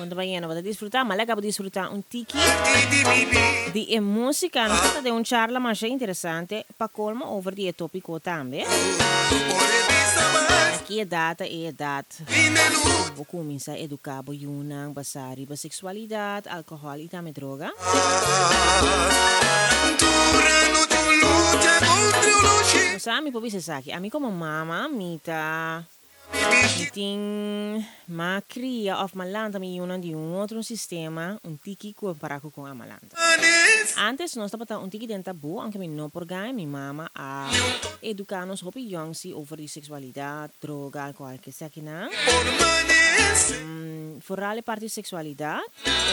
Kon ta bayendo? Bo ta disfrutá? M'a laga bo disfrutá un tiki di e músika. Nos ta den un charla masha interesante pa kolmo over di e tópiko tambe. Na ki edat ta e edat ku bo kuminsá eduká bo yunan basá riba seksualidat, alkohòl i tambe droga? Bo sa mi por bisa esaki, ami komo mama mi ta. Mi tin m'a cria of m'a lanta mi yunan di un otro sistema un tiki compara cu con a m'a lanta. Antes nos tabata un tiki den tabu aunke mi no por gaña mi mama a educa nos hopi yong si over di sexualidad, droga, alcohol kesakinan. Vooral e parti sexualidad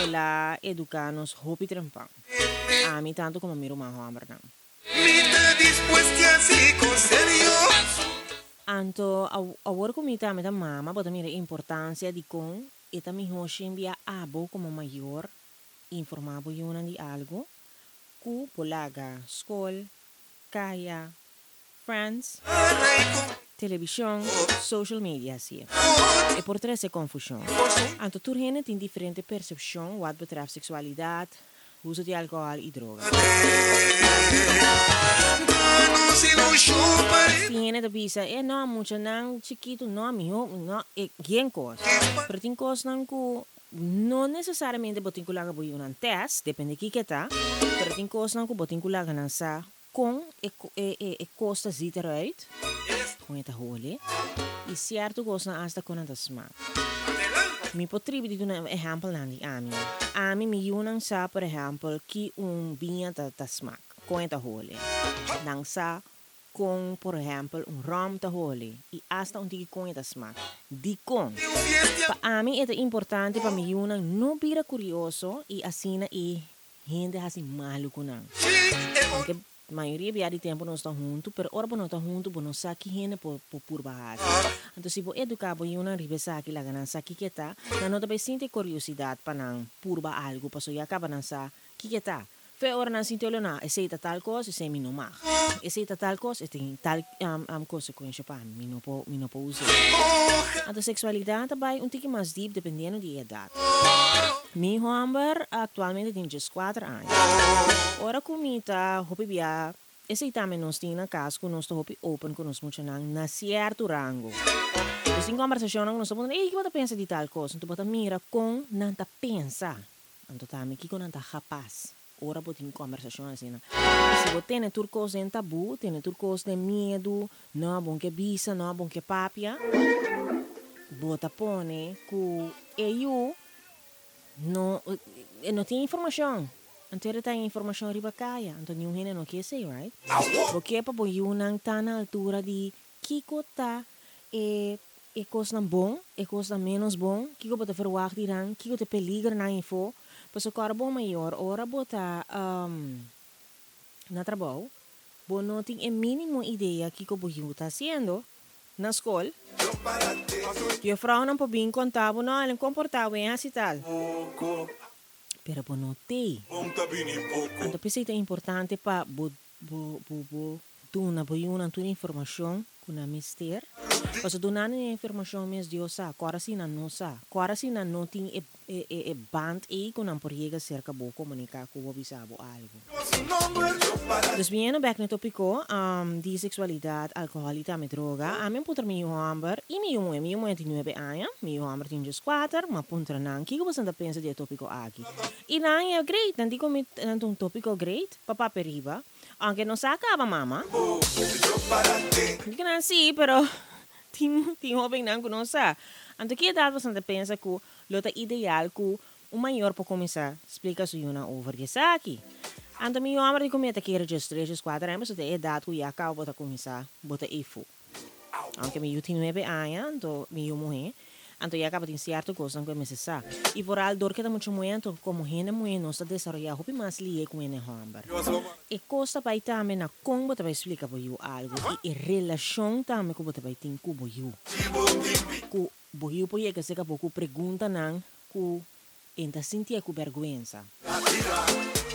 el a educa nos hopi trempan. Ami tanto como mi ruman hombernan. Mi ta dispuesto hasi con serio. Anto awor ku mi tambe ta mama bo ta mira e importansia di kon e ta mihó shembia abo komo mayor informá bo yunan di algu ku bo laga skol, kaya, friends, telebishon, social media hasié. E por trese konfushon. Anto tur hende tin diferente persepshon wat betrèft seksualidat, Uso di alcohol y droga. Tin hende ta bisa, e no, muchanan chikitu no, miho no, e geen cos. Pero tin cosnan cu no necesariamente bo tin cu laga bo yunan test, depende kiko e ta, pero tin cosnan cu bo tin cu laga nan sa con e e cos ta ziet eruit, con e ta hole, y cierto cosnan hasta con nan ta smaak. Mi por tribi di duna ehempelnan di ami. Ami, mi yunan sa, por ehempel, ki un biña ta ta smaak, con e ta hole. Nan sa con, por ehempel, un rom ta hole, y hasta un tiki con e ta smaak. Dicon? Pa ami e ta importante pa mi yunan no bira curioso y asina e Hende hasi malu ku nan. Aunke mayoria bia di tempu nos ta huntu, pero ora bo no ta huntu bo no sa ki hende por por purba hasi. Anto si bo eduká bo yunan riba esaki laga nan sa kiko e ta, nan no ta bai sinti e koriosidat pa nan purba algu pasobra ya kaba nan sa kiko e ta. Fe ora nan sinti olo na esei ta tal kos, esei mi no mag. Esei ta tal kos, e tin tal konsekuensha pa mi, mi no por mi no por us'é. Anto seksualidat ta bai un tiki mas dip dependiendo di e edat. Mi homber actualmente tin dieskuater aña. Ora cu mi ta hopi bia, esey tambe nos tin na cas cu nos ta hopi open cu nos muchanan na cierto rango. Nos tin conversacionnan cu nos ta puntra, ey, kico bo ta pensa di tal cos? Anto bo ta mira con nan ta pensa. Anto tambe kico nan ta hapas ora bo tin conversacion asina. Si bo tene tur cos den tabu, tene tur cos den miedu, no bon ke bisa, no bon ke papia, bo ta pone cu e yu no e no tin informacion. Anto e ta informacion riba caya, anto niun hende no ke esey, right? Bo ke pa bo yunan ta na altura di Kiko ta e e kosnan bon, e kosnan ménos bon? Kiko bo ta verwagt di nan? Kiko ta e peligernan efo? Pasobra kòrda bo mayor, ora bo ta na trabou, bo no tin e mínimo idea kiko bo yu ta hasiendo na skol. Juffrouwnan por bin konta bo, no, el a komportá wen hasi tal. Pero bo no t'ei. Anto p'esei ta importante pa bo Bo bo bo duna bo yunan tur informashon ku nan mester. Pasobra duna nan e informashon mes Dios sa, kòrda si nan no sa, kòrda si nan no tin e e e band ei ku nan por yega serka bo, komuniká ku bo, bisa bo algu. Dus biniendo bèk na e topiko di seksualidat, alkohòl i tambe droga, ami a puntra mi yu hòmber i mi yu muhé, mi yu muhé tin nuebe aña, mi yu hòmber tin dieskuater, mi a puntra nan kiko boso ta pensa di e topiko aki. I nan e great, nan di ku mi nan ta un topiko great pa papia riba, aunke no sa kaba mama. Di ku nan si, pero tin tin hobennan ku no sa. Anto ki edat boso ta pensa ku lo ta ideal ku un mayor por kuminsá splika su yunan over di esaki? Anto mi homber di ku mi e ta kere diestres, dieskuater aña, pasobra ta e edat ku ya kaba bo ta kuminsá bo ta eifu. Aunke mi yu tin nuebe aña, anto mi yu muhé, anto ya kaba tin sierto kosnan ku e mester sa. I vooral dor ku e ta mucha muhé, anto komo hende muhé nos ta desaroyá hopi mas lié ku hende hòmber. E kos ta bai tambe na kon bo ta bai splika bo yu algu i e relashon tambe ku bo ta bai tin ku bo yu. Ku bo yu por yega serka bo ku preguntanan ku e ta sintié ku bèrgwensa.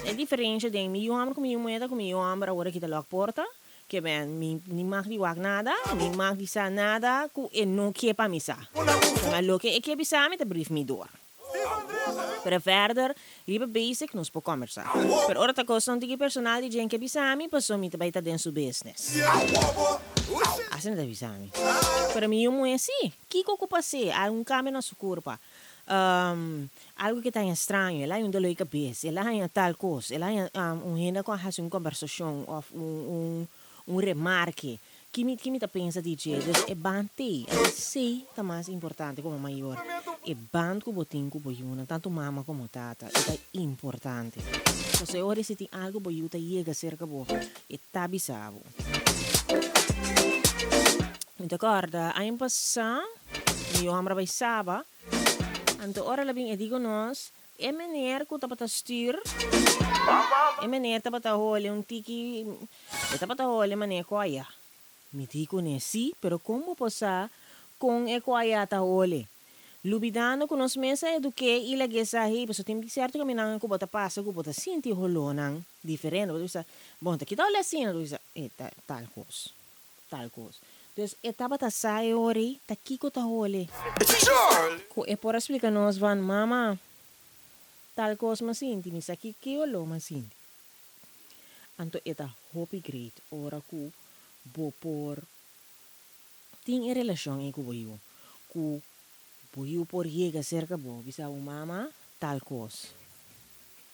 E diferensha den mi yu hòmber ku mi yu muhé ta ku mi yu hòmber awor a kita lòk porta, ke ben mi ni mag di wak nada, ni mag di sa nada ku e no ke pa mi sa. Ma loke e ke bisa mi ta brief mi dor. Pero verder, riba basic nos por combersa. Pero ora ta cosnan tiki personal di djen ke bisa mi, paso mi ta bay ta den su business. Asina ta bisa mi. Pero mi yu muhe si. Kiko cu pas'é? Algun cambio na su curpa. Algo ke ta haña straño. El a haña un dolor di cabes, el a haña tal cos, el a haña un hende cu a haci un combersacion of un un remarke. Ki mi ki mi ta pensa di dje? Dus e band t'ei. Esei ta mas importante komo mayor. E band ku bo tin ku bo yunan, tantu mama komo tata, e ta importante. Pasobra e ora si tin algu bo yu ta yega serka bo, e ta bisa bo. Mi ta kòrda aña pasá mi yu hòmber a bai Saba, anto ora el a bin e di ku nos, E meneer ku tabata stuur, e meneer tabata hole un tiki, e tabata hole manera koaya. Mi di kuné, Sí, pero kon bo por sa kon e koaya ta hole? Lubidando ku nos mes a eduk'é i lag'é sa hei, pasobra tin sierto kaminannan ku bo ta pasa ku bo ta sinti holónan diferente. Bo ta bisa, Bon, ta kita hole asina? Bo ta bisa, E ta tal kos. Tal kos. Dus e tabata sa e ora ei ta kiko ta hole. Ku e por a splika nos van, Mama, tal kos m'a sinti, mi sa ki ki oló m'a sinti. Anto e ta hopi great ora ku bo por tin e relashon ei ku bo yu, ku bo yu por yega serka bo, bisa bo, Mama, tal kos.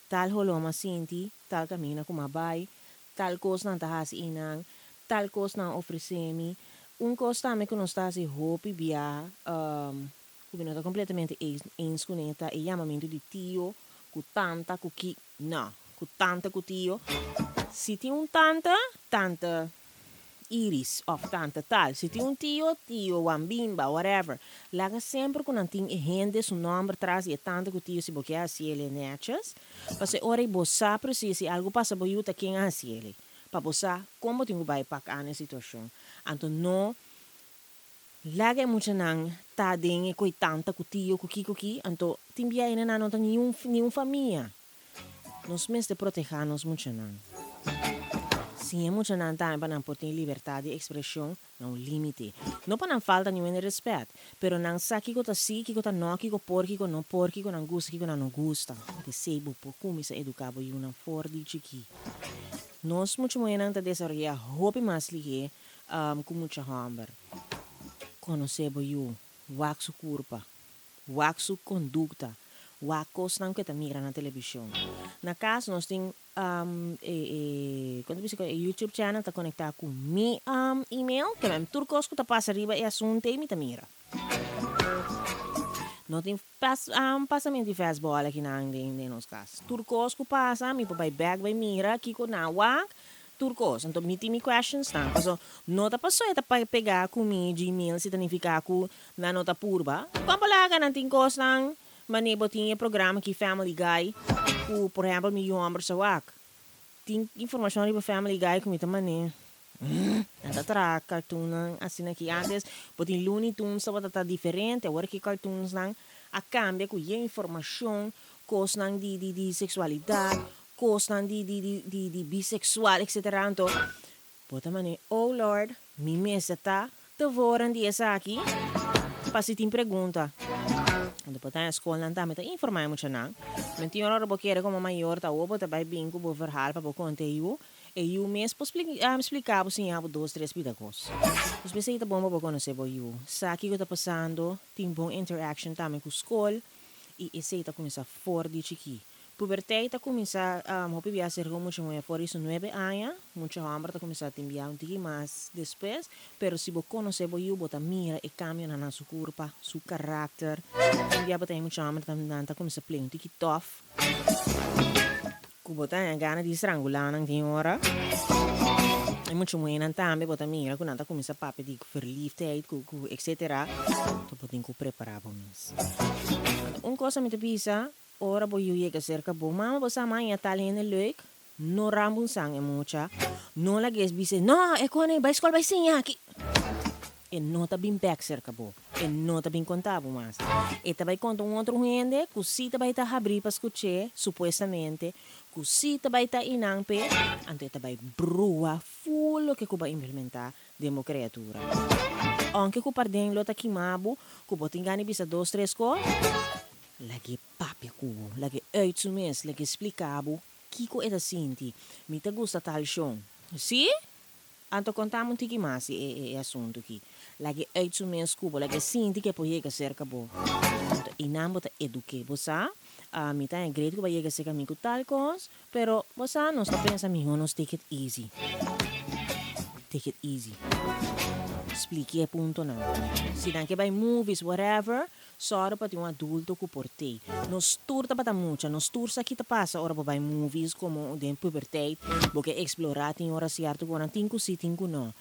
Tal holó m'a sinti, tal kaminda ku m'a bai, Tal kos nan ta hasi einan, tal kos nan a ofresé mi. Un kos tambe ku nos ta hasi hopi bia, ku mi no ta kompletamente eens kuné, ta e yamamentu di tio ku tanta ku ki, no, ku tanta ku tio. Si tin un tanta, tanta Iris of tanta tal. Si tin un tio, tio Wambimba, whatever. Laga semper ku nan tin e hende su nòmber tras di e tanta ku tio si bo ke hasi el e nètjes. Pasobra e ora ei bo sa presis si algu pasa bo yu ta ken a hasi el. Pa bo sa kon bo tin ku bai pak an e situashon. Anto no laga e muchanan ta den e koi tanta ku tio ku ki ku ki. Anto tin bia ene nan no ta niun niun famia. Nos mester protehá nos muchanan. Siña e muchanan tambe pa nan por tin libertat di ekspreshon na un límite. No pa nan falta niun hende rèspèt, pero nan sa kiko ta sí, kiko ta nò, kiko por, kiko no por, kiko nan gusta, kiko nan no gusta. P'esei bo por kuminsá eduká bo yunan for di chikí. Nos mucha muhénan ta desaroyá hopi mas lihé ku mucha hòmber. Konosé bo yu, wak su kurpa, Wak su kondukta. Wak kosnan ku e ta mira na televishon. Na kas nos tin e e kon ta bisa e YouTube channel ta konektá ku mi email. Ke men tur kos ku ta pasa riba e asuntu ei mi ta mira. No tin pas pasamentu di fastball akinan den den nos kas. Tur kos ku pasa mi por bai bèk bai mira kiko nan wak. Tur kos. Anto mi tin mi questions nan. Paso no ta paso e ta pega ku mi Gmail si ta nifiká ku nan no ta purba. Kon por laga nan tin kosnan mane bo tin e programa ki Family Guy ku por ehèmpel mi yu hòmber sa wak. Tin informashon riba Family Guy ku mi ta mane nan ta traha cartoonnan asina aki. Antes bo tin Looney Tunes tabata ta diferente awor ki cartoonsnan a kambia ku yen informashon kosnan di di di seksualidat Kosnan di di di di di bisexual etc. Anto bo ta mane oh Lord mi mester ta tevoren di esaki pa si tin pregunta. Anto por ta na skolnan tambe ta informa e muchanan. Men tin ora ora bo kere komo mayor ta awor bo ta bai bin ku bo verhaal pa bo konta e yu. E yu mes por splika bo siña bo dos tres pida kos. Dus p'esei ta bon pa bo konosé bo yu. Sa kiko ta pasando, tin bon interaction tambe ku skol i esei ta kuminsá for di chikí. Puberteit ta kuminsá hopi bia serka un mucha muhé for di su nuebe aña, mucha hòmber ta kuminsá tin bia un tiki mas despues, pero si bo konosé bo yu bo ta mira e kambionan na su kurpa, su karakter, tin bia bo ta haña mucha hòmber ta nan ta kuminsá play un tiki tòf ku bo ta haña gana di strangulá nan tin ora, e mucha muhénan tambe bo ta mira ku nan ta kuminsá papia di verliefdheid ku ku etcetera, bo tin ku prepará bo mes. Un kos a mi ta bisa. Ora bo yu yega serka bo mama, bo sa maña tal hende leuk, no rambunsan e mucha, no lag'es bis'é, no, e kone bai skol bai siña aki. E no ta bin bèk serka bo, e no ta bin konta bo mas. E ta bai konta un otro hende ku sí ta bai ta habrí pa skuch'é, supuestamente, ku sí ta bai ta einan p'e, anto e ta bai brua ful loke ku bo a implementá den bo kreatura. Ounke ku parden lo ta kima bo, ku bo tin gana di bisa dos tres kos. Lag'é papia ku bo, lag'é uit su mes, lag'é splika bo kiko e ta sinti. Mi ta gusta tal shon. Sí? Anto konta mi un tiki mas di e e asuntu aki. Lag'é uit su mes ku bo, lag'é sinti ku e por yega serka bo. Anto einan bo ta eduk'é. Bo sa, mi ta haña great ku bo a yega serka mi ku tal kos, pero bo sa, nos ta pensa mihó nos take it easy. Take it easy. Splik'é e puntonan. Si nan ke bai movies, whatever, Sòru pa tin un adulto ku por tei. Nos tur tabata mucha, nos tur sa ki ta pasa ora bo bai movies komo den puberteit, bo ke eksplorá, tin ora sierto ku nan tin ku sí, tin ku no.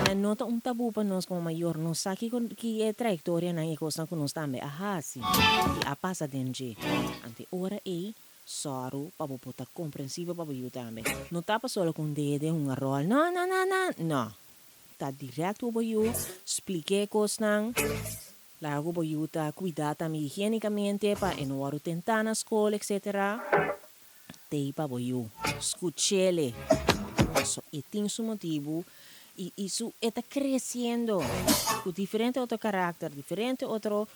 Nan no ta un tabú pa nos komo mayor, nos sa kiko ki e trayektorianan i kosnan ku nos tambe a hasi i a pasa den dje. Ante ora ei, sòru pa bo por ta komprensivo pa bo yu tambe. No ta pa solo ku un dede, hunga ròl, no, no, no, no, no. Ta dirèkt ku bo yu, splik'é kosnan. Laga ku bo yu ta kuidá tambe higiénikamente pa e no wòrdu tentá na skol etcetera. Tei pa bo yu. Skuch'ele. Paso e tin su motibu i i su e ta kresiendo ku diferente otro karakter, diferente otro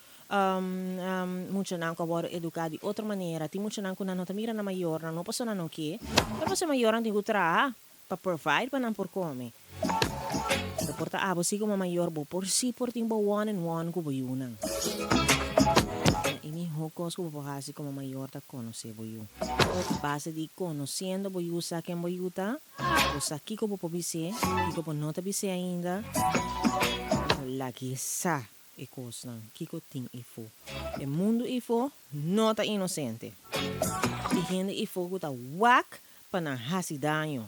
muchanan ku a wòrdu eduká di otro manera. Tin muchanan ku nan no ta mira nan mayornan, no pasobra nan no ke, pero pasobra e mayornan tin ku traha. Pa provide pa nan por come. Bo por ta abo si como mayor bo por si por tin bo one and one cu bo yunan. E miho cos cu bo por haci como mayor ta conoce bo yu. A base di conociendo bo yu sa ken bo yu ta, bo sa kico bo por bis'é, kico bo no ta bis'é ainda, bo lag'é sa e cosnan, kico tin efo. E mundo efo no ta inocente. Tin hende efo cu ta wak pa nan hasi daño.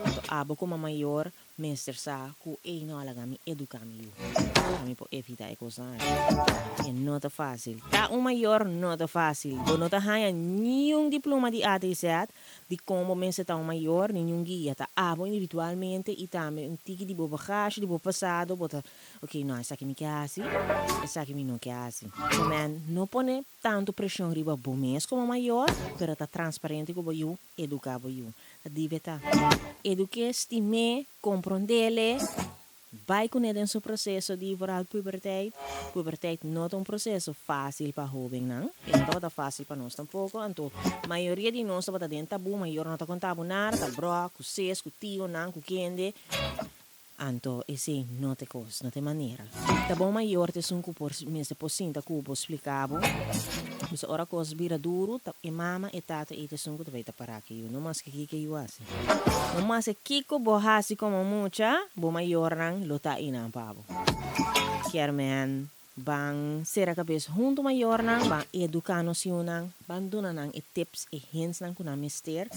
Anto abo komo mayor mester sa ku ey no a laga mi eduká mi yu pa mi por evitá e kosnan aki. E no ta fásil. Ta un mayor no ta fásil. Bo no ta haña niun diploma di A te Z di kon bo mester ta un mayor, ni niun guia. Ta abo individualmente i tambe un tiki di bo bagashi, di bo pasado bo ta ok no esaki mi ke hasi, esaki mi no ke hasi. So men no pone Tantu preshon riba bo mes komo mayor, pero ta transparente ku bo yu, eduká bo yu. Ta dibe ta. Eduk'é, stim'é, komprond'é, bai kuné den su proseso di vooral puberteit. Puberteit no ta un proseso fásil pa hóbennan, e no tabata fásil pa nos tampoko, anto mayoria di nos tabata den tabú, mayor no ta konta bo nada, ta bròk ku ses, ku tionan, ku kende. Anto esei no ta e kos, no ta e manera. Ta bon mayor ta esun ku por mester por sinta ku bo splika bo. Bisa ora kos bira duru, ta e mama, e tata ei ta esun ku ta bai ta para ku e yu. No maske kiko e yu hasi. No maske kiko bo hasi komo mucha, bo mayornan lo ta einan pa bo. Kier men Ban sera kabes huntu mayornan, ban eduká nos yunan, ban duna nan e tips, e hintsnan ku nan mester,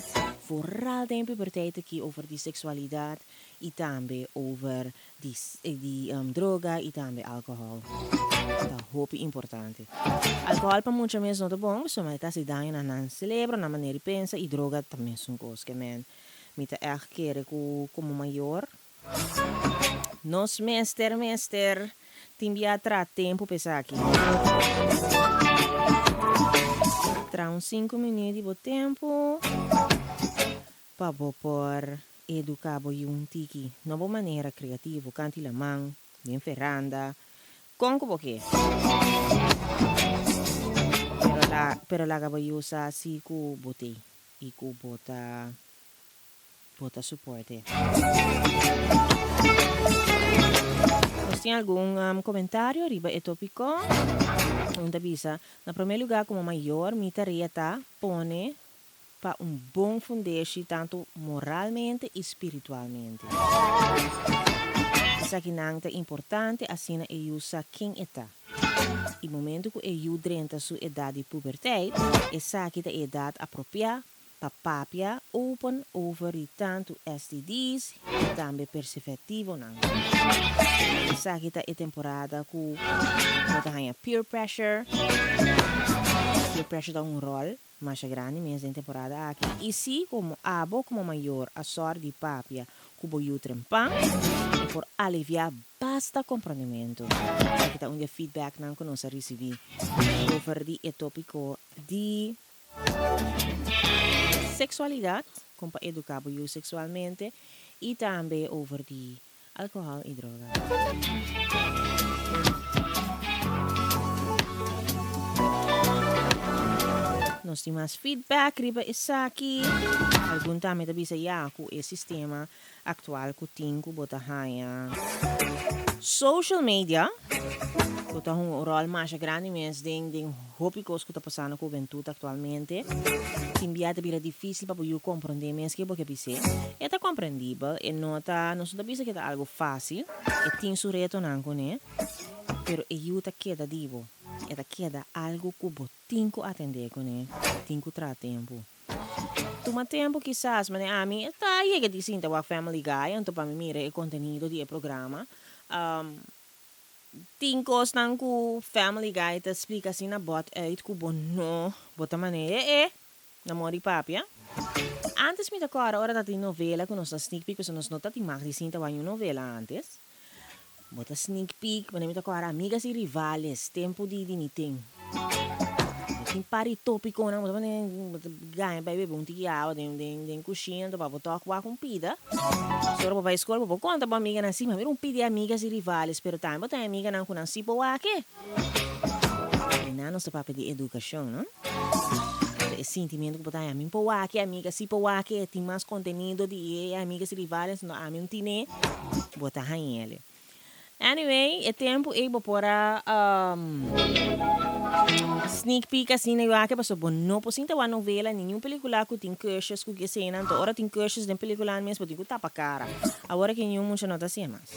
vooral den puberteit aki over di seksualidat i tambe over di di droga i tambe alkohòl. Ta hopi importante. Alkohòl pa mucha mes no ta bon, pasobra e ta hasi daño na nan selebro, nan manera di pensa i droga ta mesun kos. Ke men mi ta ègt kere ku komo mayor Nos mester mester tin bia tra tempu pa esaki. Tra un sinku minuut di bo tempu pa bo por educa bo yu un tiki na bo manera creativo, kanti laman, den veranda, kon ku bo ke. Pero la pero laga bo yu sa si ku bo tei i ku bo ta. Bo ta suporte. Nos tin algun comentario riba e topico. Un ta bisa, Na prome lugar como mayor mi tarea ta pone pa un bon fundeshi tanto moralmente y spiritualmente. Esakinan ta importante asina e yu sa ken e ta. Y momento cu e yu drenta su edad di puberteit, esaki ta e edad apropia pa papia open over di tantu STD's y tambe persevertivonan. Esaki ta e temporada cu bo ta haña peer pressure. Peer pressure ta un rol masha grandi mes den temporada aki. Y si como abo como mayor a sor di papia cu bo yu trempan, e por alivia basta comprondimento. Esaki ta un di e feedbacknan cu nos a ricibi over di e topico di Sexualidad, con pa educa bo yu sexualmente y tambe over di alcohol y droga. Nos tin mas feedback riba esaki. Algun tambe ta bisa ya ku e sistema aktual ku tin ku bo ta haña social media ku ta hunga un ròl masha grandi mes den den hopi kos ku ta pasando ku hubentut aktualmente. Tin bia ta bira difísil pa bo yu komprondé mes ke bo ke bis'é. E ta komprendibel, e no ta, nos no ta bisa ke ta algu fásil, e tin su retonan kuné, pero e yu ta keda di bo, e ta keda algu ku bo Tin ku atendé kuné, tin ku traha tempu. Tuma tempu kisas, mane ami ta yega di sinta wak Family Guy anto pa mi mira e kontenido di e programa. Tin kosnan ku Family Guy ta splika asina bòt uit ku bo no bo ta manera e e na mor di papia. Antes mi ta kòrda ora ta tin novela ku nos ta sneak peek pasobra nos no ta tin mag di sinta wak niun novela antes. Bo ta sneak peek, manera mi ta kòrda Amigas y Rivales, tempu di di mi tin. Bo tin par di tópikonan, bo ta manera bo ta gaña bai bebe un tiki awa den den den kushina anto pa bo tòg wak un pida. So ora bo bai skol bo por konta bo amiganan, si, mi a mira un pida di Amigas y Rivales, pero tambe bo tin amiganan ku nan si por wak e. I nan nos ta papia di edukashon, no? Anto e sintimentu ku bo ta haña, mi por wak e amiga si por wak e, tin mas kontenido di e Amigas y Rivales, no ami un tine. Bo ta hañ'el. Anyway, e tempu ei bo por a sneak peek asina yu aki pasobra bo no por sinta wak novela ni niun pelicula cu tin cursus cu ke esena. Anto ora tin cursus den pelicula mes bo tin cu tapa cara. Awor aki niun mucha no ta haci'e mas.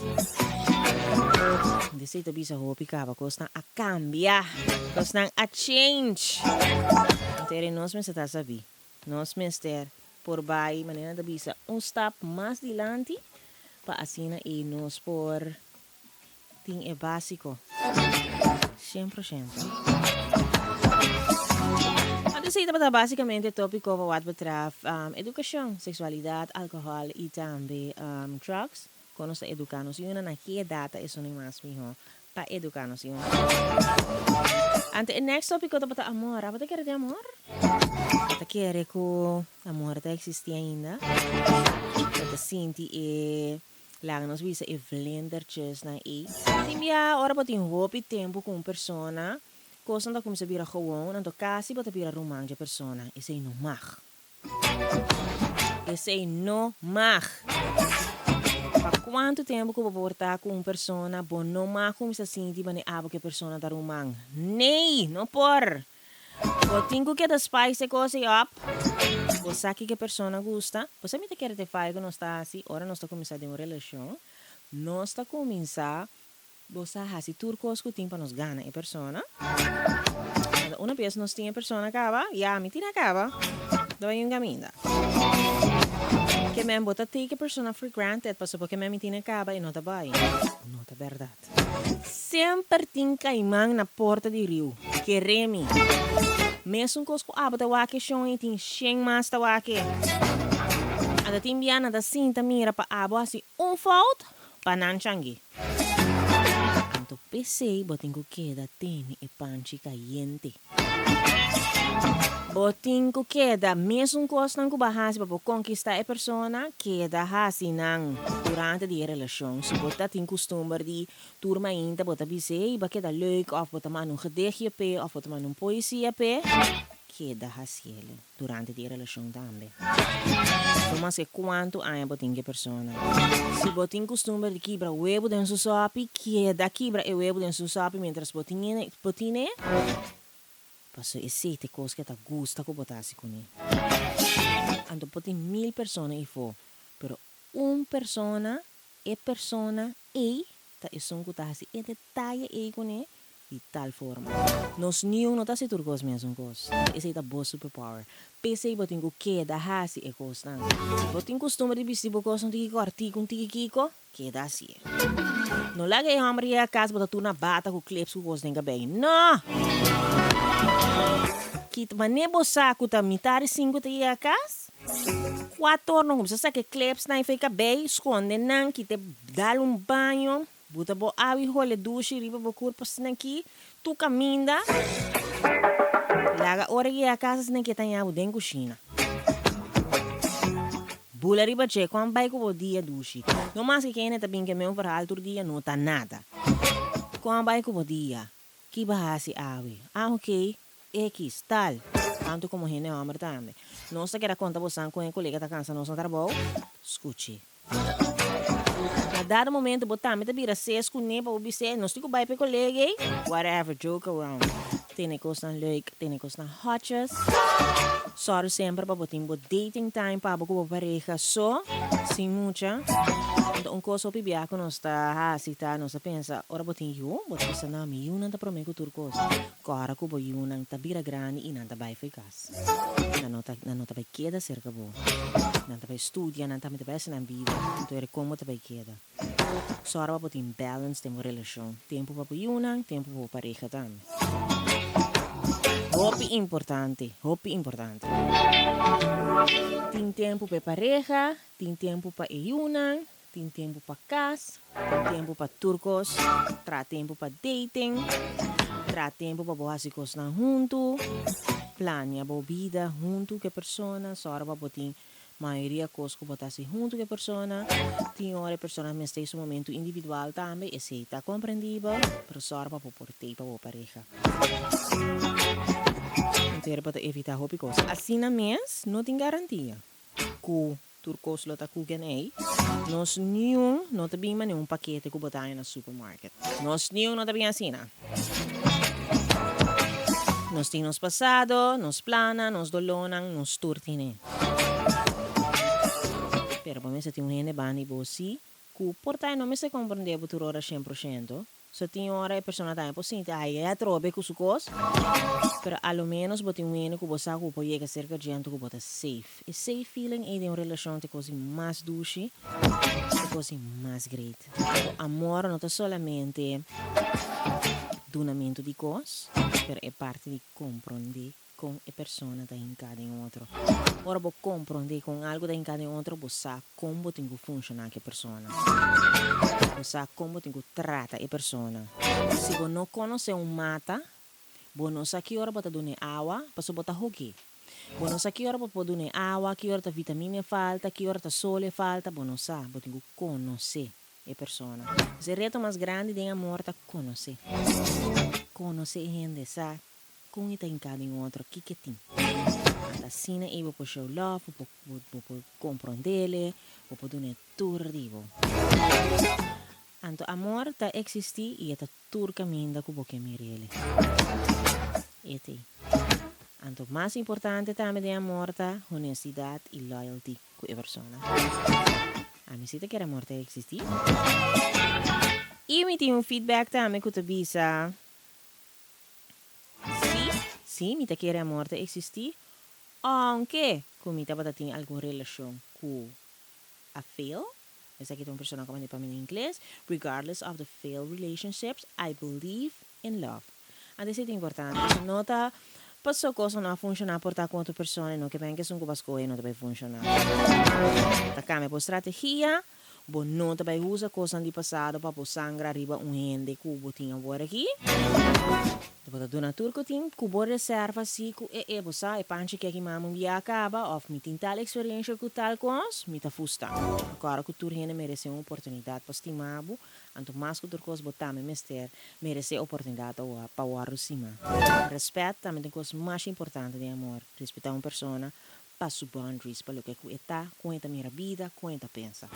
Esey ta bisa hopi caba cosnan a cambia, cosnan a change. Anto eri nos mester ta sabi. Nos mester por bai, manera nan ta bisa, un stap mas dilanti pa asina ei nos por tin e básiko 100%. Anto esei tabata básikamente e tópiko pa wat betrèf edukashon, seksualidat, alkohòl i tambe drugs. Kon nos ta eduká nos yunan, na ki edat ta esun e mas mihó pa eduká nos yunan? Anto e next tópiko tabata amor. Abo ta kere den amor? Bo ta kere ku amor ta eksistí ainda? Bo ta sinti e, laga nos bisa e vlindertjesnan ei? Tin bia ora bo tin hopi tempu ku un persona, kosnan ta kuminsá bira gewon, anto kasi bo ta bira ruman dje persona. Esei no mag. Esei no mag. Pa kuantu tempu ku bo por ta ku un persona, bo no mag kuminsá sinti manera abo ku e persona ta ruman. Nee! No por! Bo tin ku keda spice e kos ei op. Bo sa kiko e persona gusta. Bo sa mi ta kere ta e faya ku nos ta hasi ora nos ta kuminsá den un relashon? Nos ta kuminsá Bo sa hasi tur kos ku tin pa nos gana e persona. Unda una bes nos tin e persona kaba, ya mi tin a kaba, ta bai un kaminda. Ke men bo ta take e persona for granted pasobra ke men mi tin a kaba e no ta bai. No ta bèrdat. Semper tin kaiman na porta di riu. Kere mi. Mesun kos ku abo ta wak e shon i tin shen mas ta wak e. Anda tin bia nan ta sinta mira pa abo hasi un fout pa nan changi. Anto p'esei bo tin ku keda tene e panchi kayente. Bo tin ku keda mesun kosnan ku bo a hasi pa bo konkistá e persona, keda hasi nan durante di e relashon. Si bo ta tin kustumber di tur mainta bo ta bis'é, Ey, bo a keda leuk òf bo ta manda un gedichtje p'e òf bo ta manda un poesia p'e, keda hasiel. Durante di e relashon tambe. No maske kuantu aña bo tin ku e persona. Si bo tin kustumber di kibra webu den su sòpi, keda kibra e webu den su sòpi miéntras bo tin bo tin'e, pasobra esei ta e kos ku e ta gusta ku bo ta hasi kuné. Anto por tin mil persona ifó, pero un persona, e persona ei ta esun ku ta hasi e detaye ei kuné di tal forma. Nos niun no ta hasi tur kos mesun kos. Esei ta bo superpower. P'esei bo tin ku keda hasi e kosnan. Si bo tin kustumber di bisti bo kos un tiki kòrtiku, un tiki kiko, keda hasié. No laga e hòmber yega kas bo ta tur na bata ku kleps ku kos den kabei. No! Kita manera bo sa ku ta mitar di sinku ta yega kas, kuator no kuminsá saka e klepsnan ei for e kabei, skonde nan, kita e dal un baño. Bo ta bo awi hole dushi riba bo kurpo asina aki tur kaminda. Laga ora yega kas asina aki e ta ña bo den kushina. Bula riba dje, kon bai ku bo dia dushi? No maske kende ta bin ke meu verhaal tur dia, no ta nada. Kon bai ku bo dia? Ki bo hasi awe? Ah oke, ekis, tal. Tantu komo hende hòmber tambe. Nos ta keda konta bosan kon e kolega ta kansa nos na trabou? Skuchi. Na dado momento bo tambe ta bira ses kuné pa bo bis'é, nos tin ku bai pa e kolega ei. Whatever, joke around. Tene kosnan leuk, tene kosnan hotjes. Sòru semper pa bo tin bo dating time pa bo ku bo pareha so, sin mucha. Anto un kos hopi bia ku nos ta hasi ta nos ta pensa ora bo tin yu, bo ta bisa no, mi yunan ta promé ku tur kos. Kòrda ku bo yunan ta bira grandi i nan ta bai fo'i kas. Nan no ta nan no ta bai keda serka bo. Nan ta bai studia, nan tambe ta bai hasi nan bida. Anto ere kon bo ta bai keda? Sòru pa bo tin balance den bo relashon. Tempu pa bo yunan, tempu pa bo pareha tambe. Hopi importante, hopi importante. Tin tempu pa e pareha, tin tempu pa e yunan, tin tempu pa kas, tin tempu pa tur kos, traha tempu pa dating, traha tempu pa bo hasi kosnan huntu, plania bo bida huntu ku e persona, sòru pa bo tin Mayoria kos ku bo ta hasi huntu ku e persona, tin ora e persona mester su momentu individual tambe, esei ta komprendibel, pero sòru pa bo por tei pa bo pareha. Entero bo ta evitá hopi kos. Asina mes no tin garantia ku tur kos lo ta kuken ei. Nos niun no ta bin manera un pakete ku bo ta haña na supermarket. Nos niun no ta bin asina. Nos tin nos pasado, nos plannan, nos dolónan, nos tur tine. Pero bo mester tin un hende banda di bo si ku por ta e no mester komprendé bo tur ora shen por shento. So tin ora e persona tambe por sinti ay e atrobe ku su kos, pero a lo ménos bo tin un hende ku bo sa ku bo por yega serka dje anto ku bo ta safe. E safe feeling ei den un relashon ta e kos di mas dushi, e kos di mas great. Bo amor no ta solamente dunamentu di kos, pero e parti di komprondé kon e persona ta hinká den otro. Ora bo komprondé kon algu ta hinká den otro, bo sa kon bo tin ku funshoná ku e persona. Bo sa kon bo tin ku trata e persona. Si bo no konosé un mata, Bo no sa ki ora bo ta dun'é awa, pasobra bo ta hok'é. Bo no sa ki ora bo por dun'é awa, ki ora ta vitamina e falta, ki ora ta sol e falta, bo no sa. Bo tin ku konosé e persona. Pues e reto mas grandi den amor ta konosé. Konosé e hende, sa kon e ta hinká den otro, kiko e tin. Anta asina ei bo por show love, bo por bo por komprondele, bo por dun'é tur di bo. Anto amor ta eksistí i e ta Tur kaminda ku bo ke mir'El. E t'ei. Anto mas importante tambe den amor ta honestidat i loyalty ku e persona. Ami si ta kere amor ta eksistí. I mi tin un feedback tambe ku ta bisa, Sí, sí mi ta kere amor ta eksistí, ounke ku mi tabata tin algun relashon ku a fail. Esaki ta un persona ku a manda pa mi na ingles, Regardless of the failed relationships, I believe in love. Anto esei ta importante. Si no ta paso kos no a funshoná por ta ku otro persona i no ke ben ke esun ku bo a skohe no ta bai funshoná. Bo ta kambia bo strategia, bo no ta bai usa kosnan di pasado pa bo sangra riba un hende ku bo tin awor aki. Bo ta duna tur ku tin ku bo reserva si ku e e bo sa e panchi ke aki mama un bia a kaba of mi tin tal eksperensha ku tal kos, mi ta fusta. Akora ku tur hende meresé un oportunidat pa stima bo, anto mas ku tur kos bo tambe mester meresé oportunidat pa wòrdu stima. Rèspèt tambe ta un kos masha importante den amor. Respetá un persona pa su boundaries, pa loke ku e ta, kon e ta mira bida, kon e ta pensa.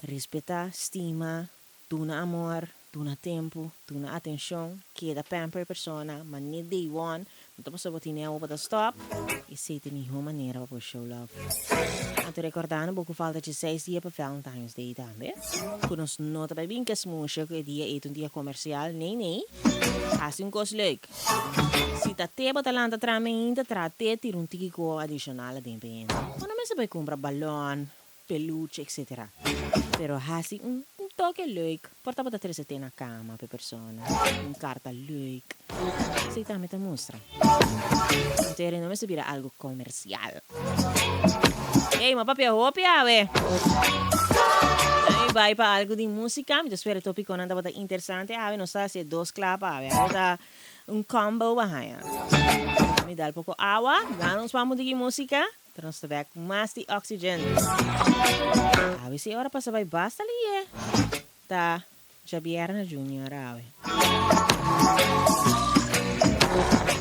Respetá, stima, Duna amor, duna tempu, duna atencion, keda pamper e persona, ma ni day one, no ta pasobra bo tine awo pa ta stop, esey ta e miho manera pa por show love. Anto recorda no bo cu falta dieseis dia pa Valentine's Day tambe, cu nos no ta bay bin ke smusha cu e dia ey ta un dia comercial, nee nee, haci un cos leuk. Si ta te bo ta lanta traha meinta, traha te, tira un tiki cu adicional aden pa e hende. Bo no mester bay cumpra balon, peluche etc. Pero hasi un toke leuk, por tabata trese te na cama p'e persona, un carta leuk, esey tambe ta mustra. Anto no mester bira algo comercial. Ey, m'a papia hopi awe. Mi bai pa algo di musica, mi ta spera e topiconan tabata interesante awe, nos ta haci e dos cla pa awe. Awe ta un combo bo haña. Mi dal poco awa, nan nos wak di musica. Pero nos ta bek mas di oxygen. Awe si e ora pasa bai basta liye. Ta djabièrnè Junior awe.